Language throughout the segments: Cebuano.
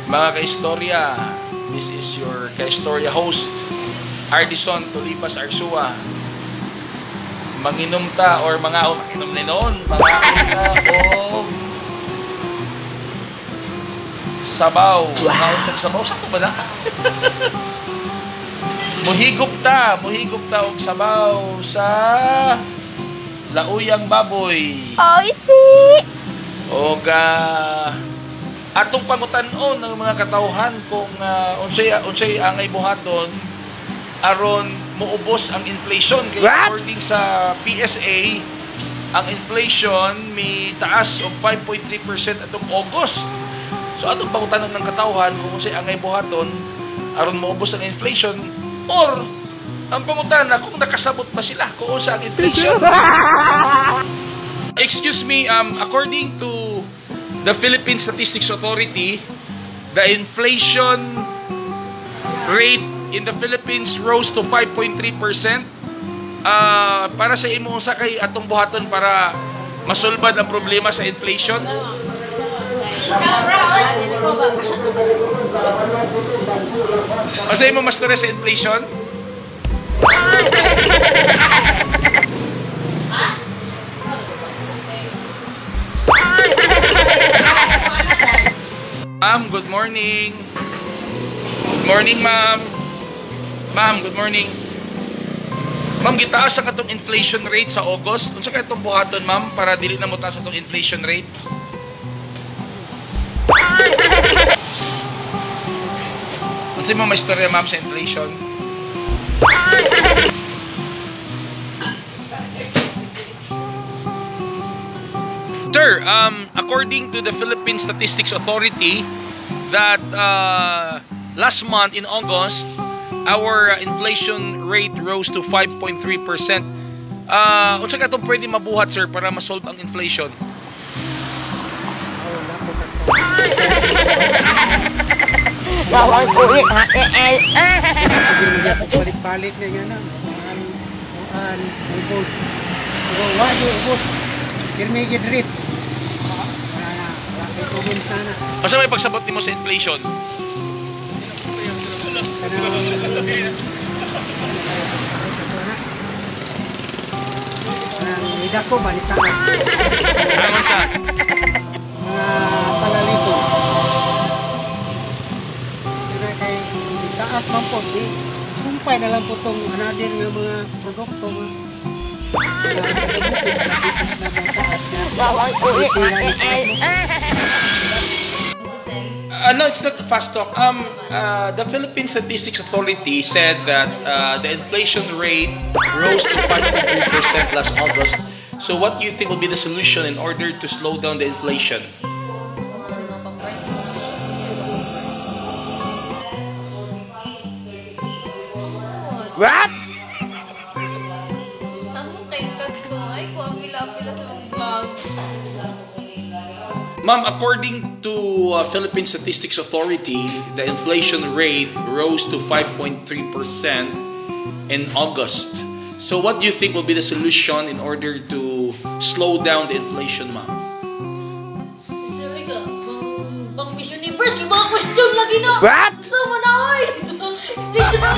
Mga kaistorya, this is your kaistorya host, Ardison Tulipas Arsua. Manginom ta or mga manginom ni noon, mga ta o sabaw. Wow. Sabaw, sakto ba na? Muhigop ta og sabaw sa lauyang baboy. Oh, isi! Og atong pangutan-on ng mga katawhan kung unsay angay buhaton aron muubos ang inflation kay according sa PSA ang inflation mi taas og 5.3% atong August. So atong pangutan-on ng katawhan kung unsay angay buhaton aron muubos ang inflation or ang pangutana kung nakasabot ba sila kung unsa ang inflation. Excuse me, according to the Philippine Statistics Authority, the inflation rate in the Philippines rose to 5.3%. Para sa imo, unsa kay atong buhaton para masulbad ang problema sa inflation? Unsa imo mastorya sa inflation? Ma'am, good morning. Good morning, ma'am. Ma'am, good morning. Ma'am, gitaas ang atong inflation rate sa August. Unsa kay atong buhaton, ma'am, para dili na mo taas atong inflation rate? Unsa mo may istorya, ma'am, sa inflation? Sir, according to the Philippine Statistics Authority, that last month in August, our inflation rate rose to 5.3%. Unsa ka itong pwede mabuhat, sir, para masolve ang inflation? Palit-palit na yan ang ubos. Ubos. Kirmigid rate. Asa may pagsabot nimo sa inflation? Idako ba ni taas? Angon sa mga palalito. Kaya kay taas man po, di sumpay na lang po tong another nga mga produkto mga No, it's not fast talk. The Philippine Statistics Authority said that the inflation rate rose to 5.3% last August. So what do you think will be the solution in order to slow down the inflation? What? Ma'am, according to Philippine Statistics Authority, the inflation rate rose to 5.3% in August. So what do you think will be the solution in order to slow down the inflation, ma'am? Sir, ikaw, bang Miss Universe, kay mga question lagi na! What? Gusto mo na, oy! Inflation na!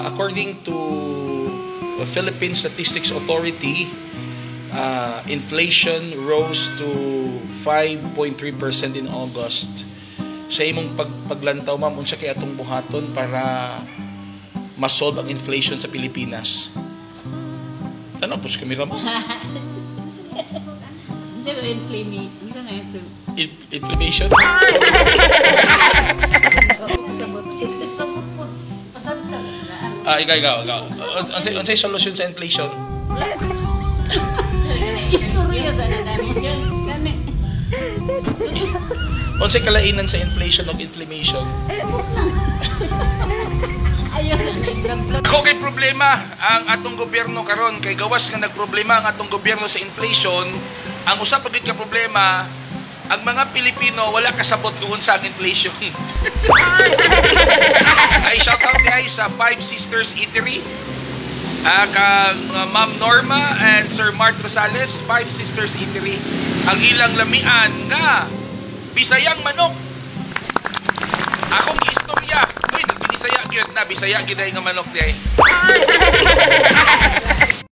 According to the Philippine Statistics Authority, inflation rose to 5.3% in August. Sa imong paglantaw, ma'am, unsa kay atong buhaton para masolve ang inflation sa Pilipinas? Tanaw po sa kamera mo. Inflation? Ikaw. Unsay solution sa inflation? Istorya sa nanamisyon. Unsay kalainan sa inflation ug inflammation? Ayaw sa nag-vlog. Ako kay problema ang atong gobyerno karon kay gawas nga nagproblema ang atong gobyerno sa inflation, ang usa pa gyud ka problema, ang mga Pilipino wala kasabot kung unsa ang inflation. Ay, shout out guys sa Five Sisters Eatery. Kang Ma'am Norma and Sir Mark Rosales, Five Sisters Eatery. Ang ilang lamian nga Bisayang manok. Bisaya gyud na, Bisaya gyud ay nga manok di ay.